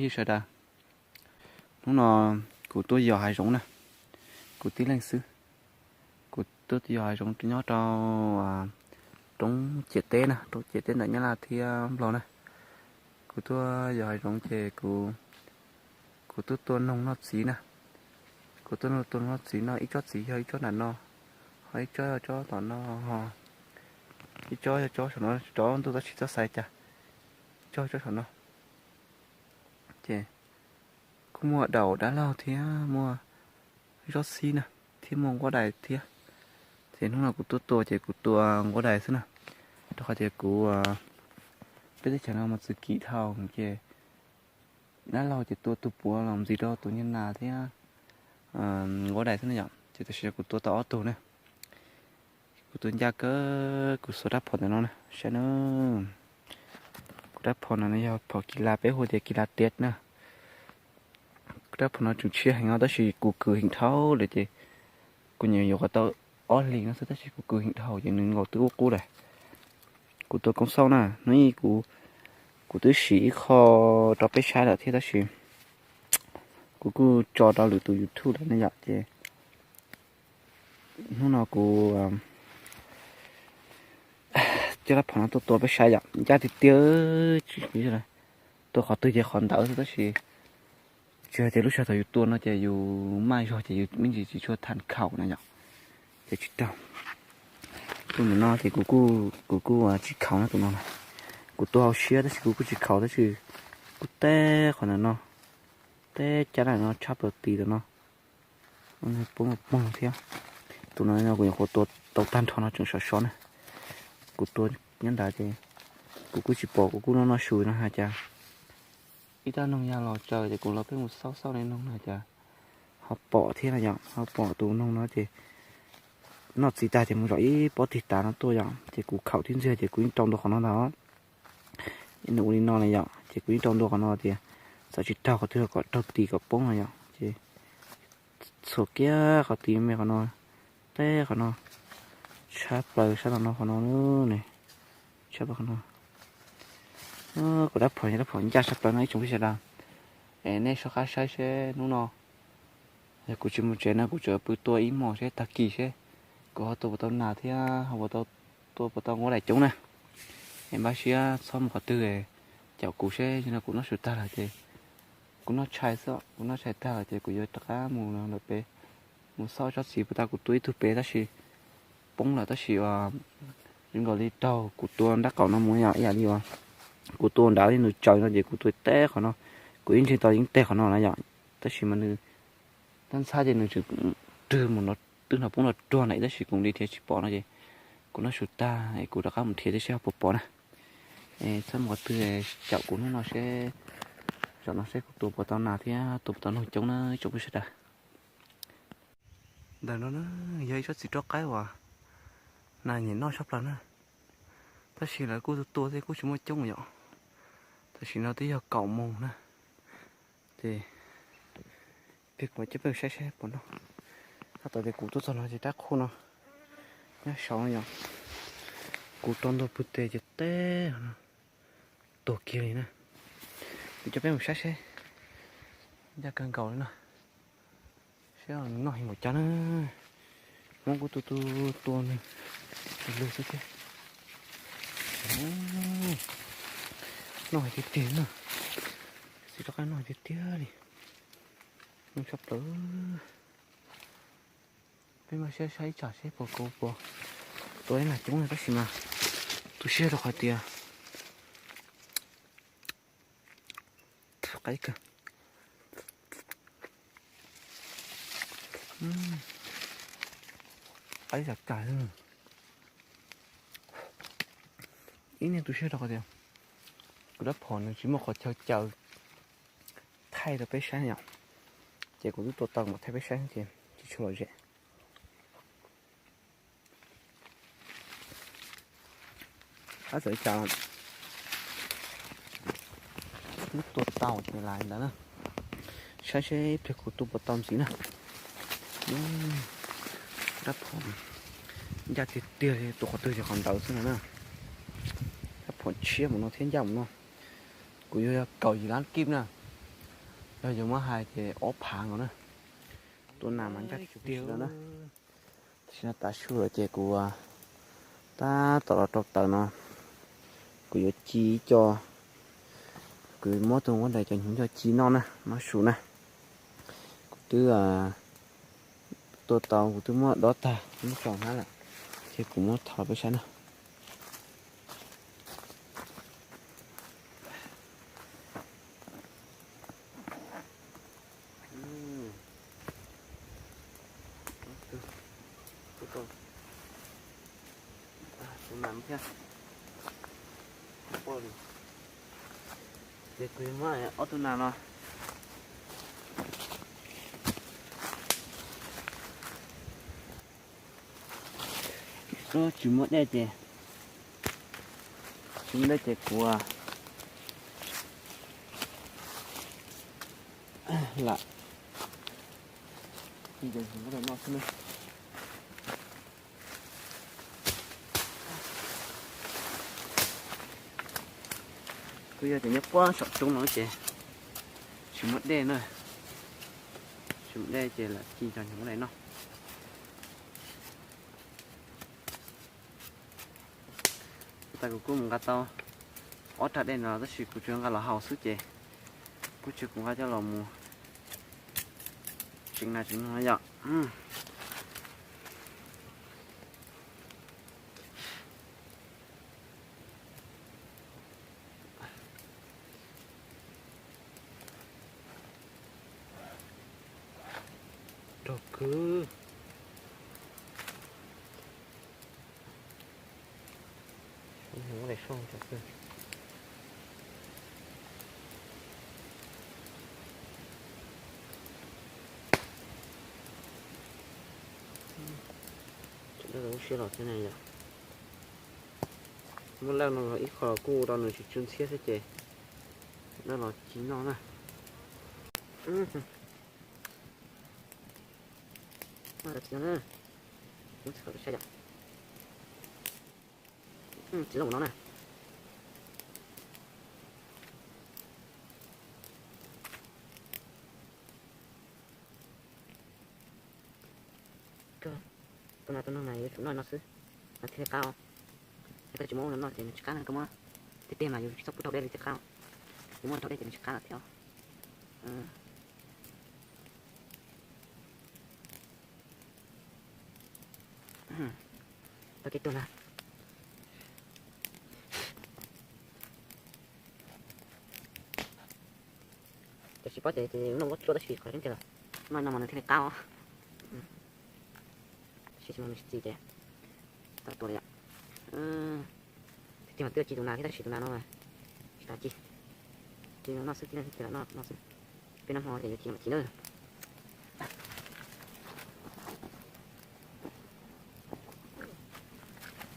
Yog sawv daws, hnub no kuv tuaj yos hav zoov na, kuv tib leeg xwb. Kuv tuaj yos hav zoov nyob rau roob ciam teb na, roob ciam teb ntawm Nyab Laj thiab Nplog na. Kuv tuaj yos hav zoov ces kuv, kuv tuaj tua noog noj txiv na. Kuv tuaj tua noog noj txiv no, ib tsob txiv yog ib tsob nram no, ho ib tsob yog tsob tom no, ho ib tsob yog tsob saum no, tsob ntuj tab sis txhob xaiv cas, ib tsob tsob saum no. Ces kuj muaj daum dab laug thiab muaj zob xib na, thiab muaj nquab dais thiab. Ces hnub no kuv tuaj tua ces kuv tua nquab dais xwb na, rau qhov tias kuv, peb teb chaws no mas txwv kim dhau ces dab laug ces tua tus puav los ntxiv rau tus niag nas thiab nquab dais xwb na yom. Ces tam sim no kuv tua tau ob tug na. Kuv tua ncaj kawg, kuv xuas rab phom ntawm no na saib na. Kuv rab phom no yog phom kis las, peb hu tias kis las tiav na. Kuv rab phom no tseem tshiab heev no tab sis kuv kws heev dhau lawm ces kuv nyuam yuav kom tau ob hlis no xwb tab sis kuv kws heev dhau ces nws nkaus twb ub qub lawm. Kuv tua koob xauj na, hnub ib kuv, kuv twb siv ib qho rau peb saib lawm thiab tab sis kuv kuj tso rau lwm tus YouTube lawm ne yom. Ces hnub no kuv coj rab phom no tuaj tua peb saib yom, ncaj tiag tiag. Tua qhov twg ces qhov ntawd xwb tab sis tsis hais tias lub sij hawm thaum yus tua no ces yus maj zog ces yus me ntsis tsis tshua tham khaum na yom, ces tsis raug. Tus ntawm no ces kuv, kuv kuj tsis khaum na tus no na. Kuv tua hauv siab tab sis kuv kuj tsis khaum tab sis kuj teb qhov ntawm no, teb caj dab no tshab plaws ti ntawm no, poob poog thiab. Tus no kuv nyuam qhuav tua tau tag nrho no tseem sov sov na. Kuv tua nyob ntawd ces kuv kuj tsis pom, kuv kuj noj noj su no hais cas ib rab noog ya los tsaws ces kuv los peb mus xauj xauj ne noog no cas ho pom thiab no yom, ho pom tus noog no ces noj txiv tag ces mus zom ib pob tig tav no tuaj yom, ces kuv khaum tib ntxiag ces kuv yeej rau ntua qhov no ntag. Nws ua li no na yom, ces kuv yeej rau ntua qhov no tias txawm tsis raug qhov twg los kom raug ti kom poob no yom, ces txhuam kiag qhov ti me qhov no, teb qhov no, tshab plaws sab no qhov no ne, tshab plaws qhov no. Kuv rab phom, rab phom ncaj tshaj plaws no ib tsoom phooj ywg sawv daws, es nej soj qab saib seb hnub no yog kuv tsis mus tsev no kuv tseem pw tua ib hmos seb tag kis seb kuv ho tua puas tau nas thiab ho puas tau, tua puas tau nquab dais coob na. Es npaj siab txhob mus qhov twg, caum kuv seb yog no kuv noj su tag lawm ces kuv noj tshais xwb, kuv noj tshais tag lawm ces kuv yuav rov qab mus lawm pem, mus xauj tsob txiv puas tau kuv tua ib tug pem tab sis poob lawm tab sis zoo nkaus li raug kuv tua nrab qaum no mus yom, ib yam li uas kuv tua nrad li nws tsaws no ces kuv tua teb qhov no, kuv ib ntsis tau yeeb teg qhov no na yom, tab sis mas nws tab ntxhab ces nws tseem rwg mus no twb hnov poob los ruag na ib tab sis kuv li nrhiav tsis pom no ces kuv noj su tag es kuv rov qab mus nrhiav thiab seb ho puas pom na. Es txhob mus qhov twg, caum kuv hnub no seb, zaum no seb kuv tua puas tau nas thiab tua puas tau noog coob na ib tsoom phooj ywg sawv daws. Ntawm no na yog ib tsob txiv rov qaib uas nas nyiam noj tshaj plaws na, tab sis lawv kuj tua tua thiab kuj tsis muaj coob yom. Tam sim no twb yog kaum moos na, ces peb kuv coj peb saib saib puas noj. Tab tom tias kuv tuaj txog no ces rab qhuj no nyob saud no yom, kuv rau ntua pw tes ces teb no tuag kiag li na. Kuv coj peb mus saib seb, ncaj kawg nkaus li na. Seb nws noj heev npaum cas na. Hmoob kuj tu tu tua nws lug xwb thiab. Noj heev tiag tiag na. Txiv rov qab noj heev tiag tiag li. Noj tshaj plaws. Peb mam saib saib ib tsam seb puas kauv puas tua ib nas coob na tab sis mas tu siab rau qhov tias qaib kawg. Qaib zam cais. Ib niag tu siab rau qhov tias kuv rab phom nws tsis muaj qhov chaw caws thaij rau peb saib yom, ces kuv twb tua tau kom thaij peb saib ces tsis tshua lom zem. Ab txawm li cas los twb tua tau ces lais ntawd na. Saib seb ib pliag kuv tua puas tau ntxiv na. Rab phom ncaj tiag tiag li, tua qhov twg ces qhov ntawd xwb no na. Rab phom tshiab mus no thiab ncaj mus no. Kuv yuav kaum yim lab kib na. Yog yuav muab hais ces ob phav nkaus na. Tua nas mas ncaj tiag na. Tam sim no tav su lawm ces kuv tab tom los rau taws no, kuv yuav ci ib co, kuv muab tus nquab nrais cov hnyuv coj ci noj na, noj su na. Kuv twb tua tau, kuv twb muab dob tag, muab tso hnab lawm, ces kuv muab thov peb saib na. Ces kuv muab ob tug nas no. Tsis muaj dej ces, tsis muaj dej ces kuv lam ci cov hnyuv noj xwb na. Kuj yog tias nyob puag saum roob no ces tsis muaj dej na, tsis muaj dej ces lam ci cov hnyuv noj. Tas kuv kuj mus nqa tau ob rag dej no tab sis kuv tsuas nqa los haus xwb ces kuj tsis, kuv nqa coj los mus tsev nas tsev noog yom. Rog kwv. Lub siab los thiab na yom. Muab lawj no los ib qho los kuj rau nws tsis tsw ntxhiab thiab ces lawj los ci noj na. Txiv loj no na. Tus nas tus noog mas yuav tsum noj no xwb, mas thiaj li qab os. Yog koj tsis muab ua no noj ces nws tsis qab na, koj muab tej teg mas yus tsis txhob pub rau dej li thiaj qab os. Yus muab rau dej ces nws tsis qab lawm thiab os. Tau kev tuag na. Cov tsis paub ces ces noj muab tsuab tab sis qhov tseeb tiag los noj no mas nws thiaj li qab os. Tab sis tsis muaj nws tsis txi ces tau tua li yom. Tiag tiag mas twb ci tus nas thiab tab sis tus nas no mas tsis tas ci. Ci no noj xwb, tib neeg thiaj li noj no xwb. Peb noj hmo ces yuav ci no mas ci na.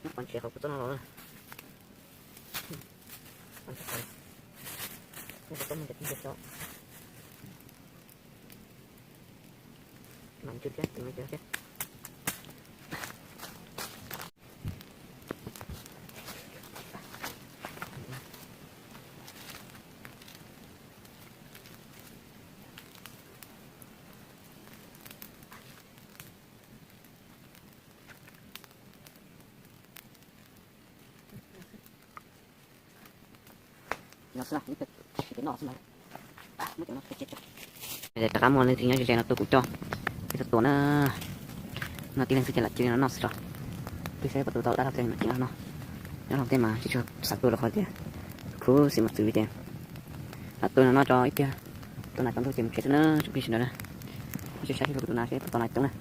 Noj qhov ntsev qhov kuv txob no los. Mas ntsis thiab, ntsis thiab. Rov qab muaj leej twg nyob ze ze no tuaj kuv coj peb tuaj tua na. No tib leeg xwb ces lam cia li no noj xwb tso. Peb saib puas tua tau dab laug tej no ces no. Dab laug tej mas tsis tshua xav tua rau qhov tias khuv xim mos txwv li ces lam tua no noj tso ib pliag. Tua nas tau ntuj ces mus tsev xwb na tsoom phooj ywg sawv daws na. Saib saib kuv tus nas seb puas tau nas coob na.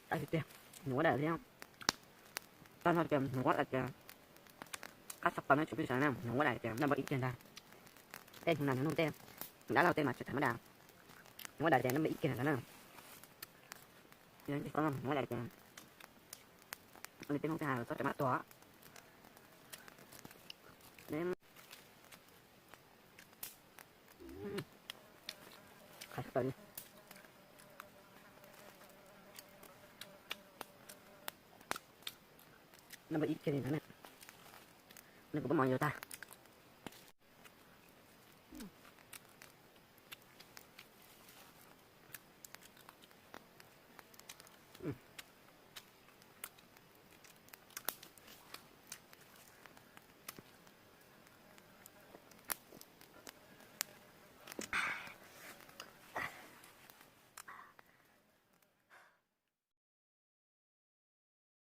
Tab sis tiag, nws ua dais thiab. Tau no tias nws ua dais tias qab tshaj plaws na tsoom phooj ywg sawv daws na, nws ua dais tias noj npau ib kiag ntag. Tej hnyuv nas nws noj tej, dab laug tej mas tsis tham mab das. Nws ua dais tias noj npau ib kiag ntag na. Nws ua dais tias li peb Hmoob tej txhob rawm mab tuag. Qhov tshaj plaws li. Naj npawb ib kiag li ntawd na. Nws kuv pab mov yuav tag.